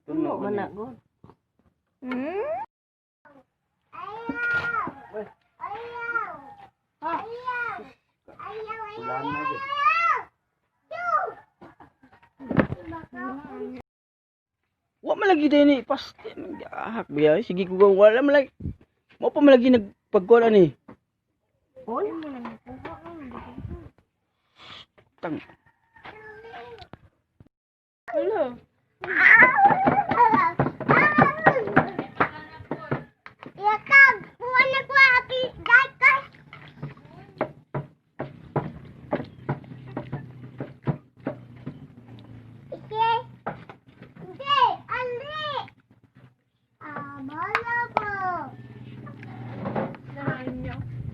Tuno man na go. Ulan na gyud. Wa man lagi din ni paste ahak biya sige ko wala man lagi. Mo pa man lagi nagpagkuan ani. On? Tang. Hello. Yakag, kuha na ko api dai. Ike, ike, ali. Ah, bala ko.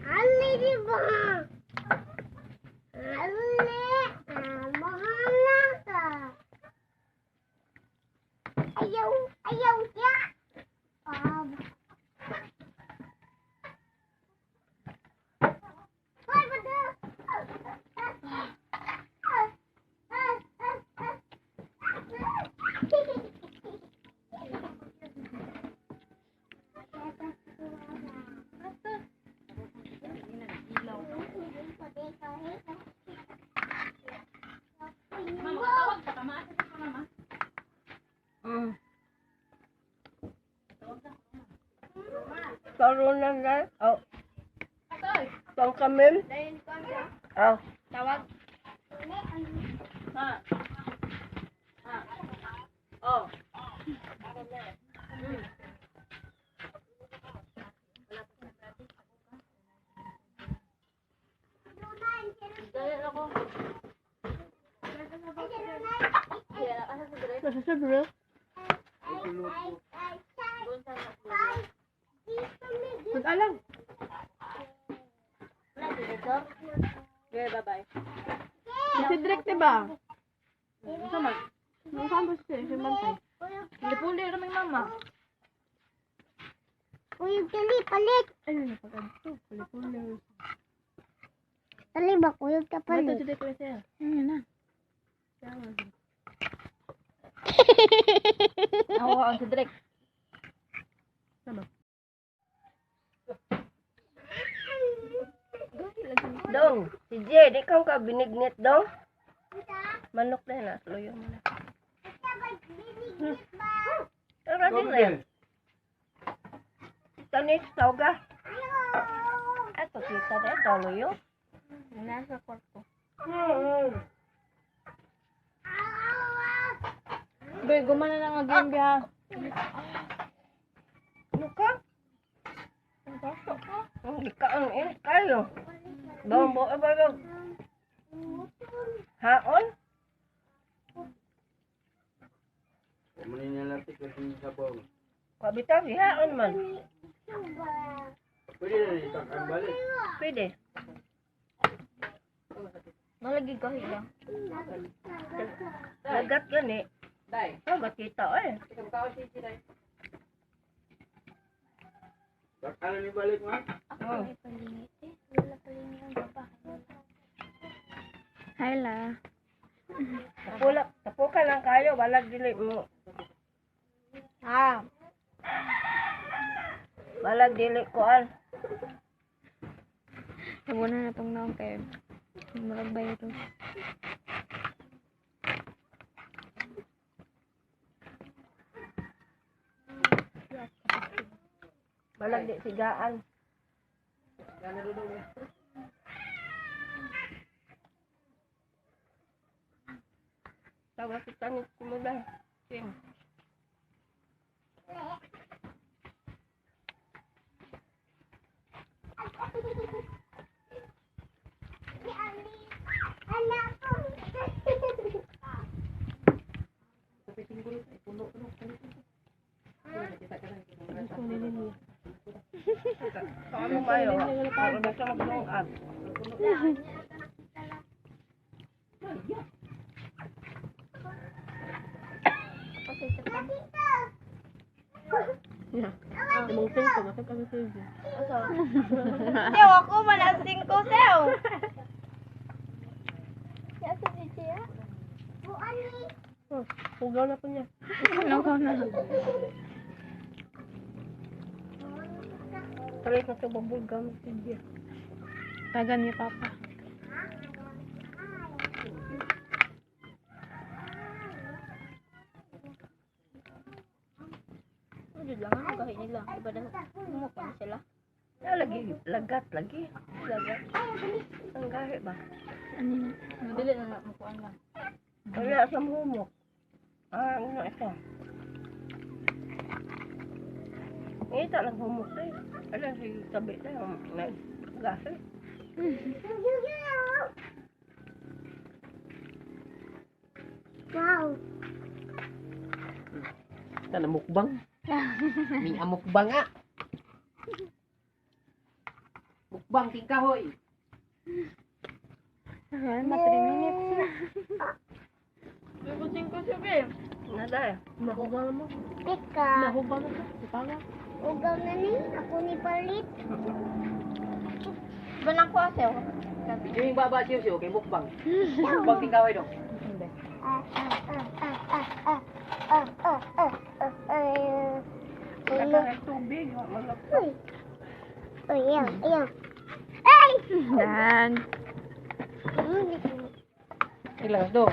Ali di ba? Ali, ah, mahala ka. Ayaw, ayaw ya. Ah, Hoy, bata! Karon na na. Oh. Pang kamel. Oh. Tawag. Ha. Ha. Oh. Nasa bro. Mag-alam. Okay, bye-bye. Si Drake, di ba? Saan man? Saan ba siya? Si Mantay. Lipuli rin may mama. Uy, dali, palit. Ayun, napag-adto. Puli-puli. Dali ba, kuyog ka Ito palit. si Drake siya. Ayun na. Ako ang si Drake. Sama. Dong, si Jed, ikaw ka binignit dong. Manok na na, luyo mo na. Tara din eh. Tanis, tawga. Ato, kita na ito, luyo. Nasa kwarto. Boy, gumana na nga game biha. Ano ka? Ang ikaang init kayo. Bombo, eh, ba, Haon? Wa man ni nalapit kasi sa bong. Kabitaw, haon man. Pwede na ni ang balik. Pwede. Nalagi ka higa. Lagat gani. Tawga kita eh. Ano ni balik ma? Oh. Hi la. Tapula, tapo ka lang kayo, balag dili mo. Ah. Balag dili kuan. Tabo na natong naong kay murag virus. Balag di sigaan. Tawa kita ni kumuda. Kim. Ano mayo? Ano ba siya maglungag? Imong singko, bakit kami save? Sew, ako man ang singko, sew. Oh, hugaw na po niya. Ano na? Palit na ito bubble si Jer. Tagan ni Papa. Ano lang ang gahi nila. Iba na humok pa sila. Na lagi, lagat lagi. Lagat. Ang gahi ba? Ano yun? Dili na na mukuan lang. Wala sa humok. Ah, ano ito? Ngita lang humok eh. Ala, si tabi na. Nag-gahi. Wow. Tana mukbang. Mi amukbang ah. Mukbang tingkahoy. Ayan, ma 3 minutes na. Bikutin ko siya, babe. Nada eh. Mahugaw na mo. Teka. Mahugaw na siya. Ipaga. Ugaw na ni. Ako ni palit. Banang ko asew. Yung baba siyo siyo kay mukbang. Mukbang tingkahoy dong. Ah, ah, ah, ah, ah, ah, ah, ah, ah, ah, ah. Wala tubig. Wala. Uy. Uy, ayaw, ayaw. Ay! Dan. Hmm, Ilang do.